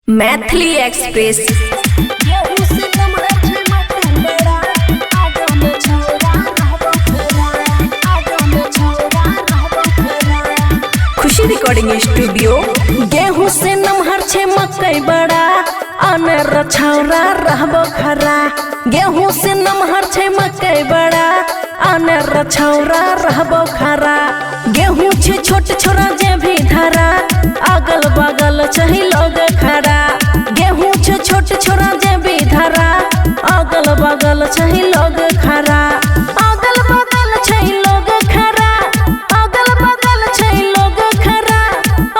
Maithili express. खुशी recording studio. गेहूं से नमहर छे मकई बड़ा, अनर छौरा रहबो खरा। गेहूं से नमहर छे मकई बड़ा, अनर छौरा रहबो खरा। गेहूं छे छोट छोरा जे भी धरा, अगल बगल छही लोग खड़ा। गेहूं छे छोट छोरा जे भी धरा, अगल बगल छही लोग खड़ा। अगल बगल छही लोग खड़ा, अगल बगल छही लोग खड़ा,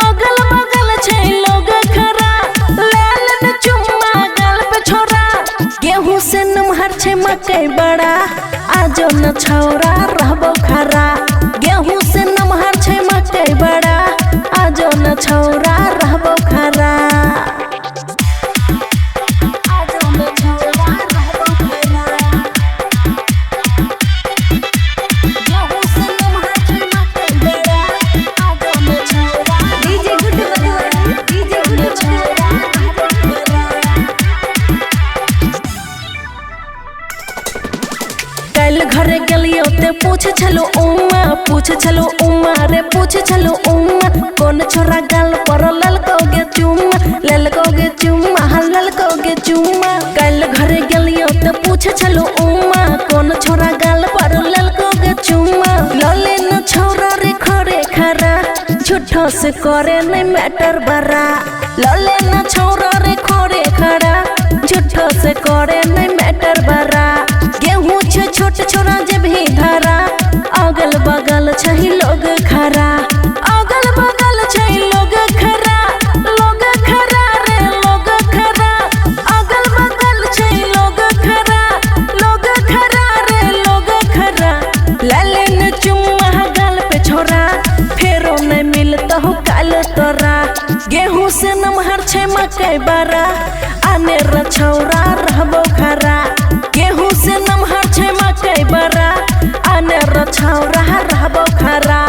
अगल बगल छही लोग खड़ा। लाल न चुम्मा गाल पे छोरा, गेहूं से नमहर छे मकई बड़ा, आजो न छौरा रहबो खरा। गेहूं से नमहर छे मकई बड़ा, आजो न छौरा रहबो खरा। DJ Guddu Madhubani, DJ Guddu Madhubani. कल घर गेलियो ते पूछ छलो उमा, पूछ छलो उमा रे पूछ छलो उमा। कौन छोरा गाल पर ललको गे चुम्मा, ललको गे चुम्मा, ललको गे चुम्मा। कल घर गेलियो ते पूछ छलो उमा, कौन छोरा गाल पर ललको गे चुम्मा। लले न छोरा रे खरे खरा, झूठो से करे नहीं मैटर बरा। लले न छोरा रे खरे खरा, झूठो से करे नहीं मैटर बरा। गेहूं छे छोट छोरा जे भी धरा, अगल बगल छही लोग खरा। अगल बगल छही लोग खरा, लोग खरा रे लोग खरा। अगल बगल छही लोग खरा, लोग खरा रे लोग खरा। लाले न चुम्मा गाल पे छोरा, फेरो न मिलता हो काल तोरा। गेहूं से नमहर छे मकई बड़ा, आने छौरा रहबो खरा। गेहूं से नमहर छे मकई बड़ा, आने छौरा रहबो खरा।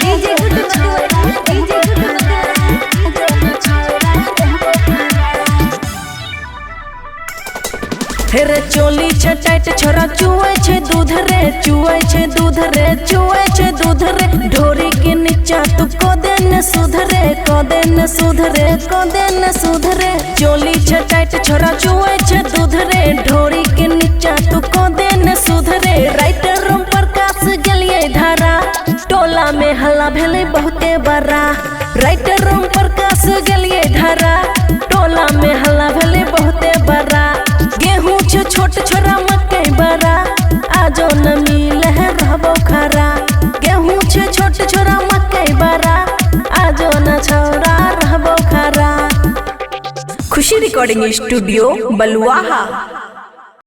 DJ Guddu Madhubani, DJ Guddu Madhubani. रे चोली छे टाइट छोरा चुए छे दूध रे, चुए छे दूध रे, चुए छे दूध रे। ढोरी के नीचा तू को देन सुधरे, को देन सुधरे, को देन सुधरे। चोली छे टाइट छोरा चुए छे दूध रे, ढोरी के नीचा तू को देन सुधरे। राइटर रूम पर कास गेलिए धारा, टोला में हल्ला भेले बहुते बड़ा। राइटर रूम पर कास गेलिए धारा, टोला में हल्ला भेले बहुते बड़ा। गेहूं छे छोट छोरा मकई बड़ा, आजो न मिले है रहबो खरा। गेहूं छे छोट छोरा मकई बड़ा, आजो न छौरा रहबो खरा। खुशी रिकॉर्डिंग स्टूडियो बलुआहा।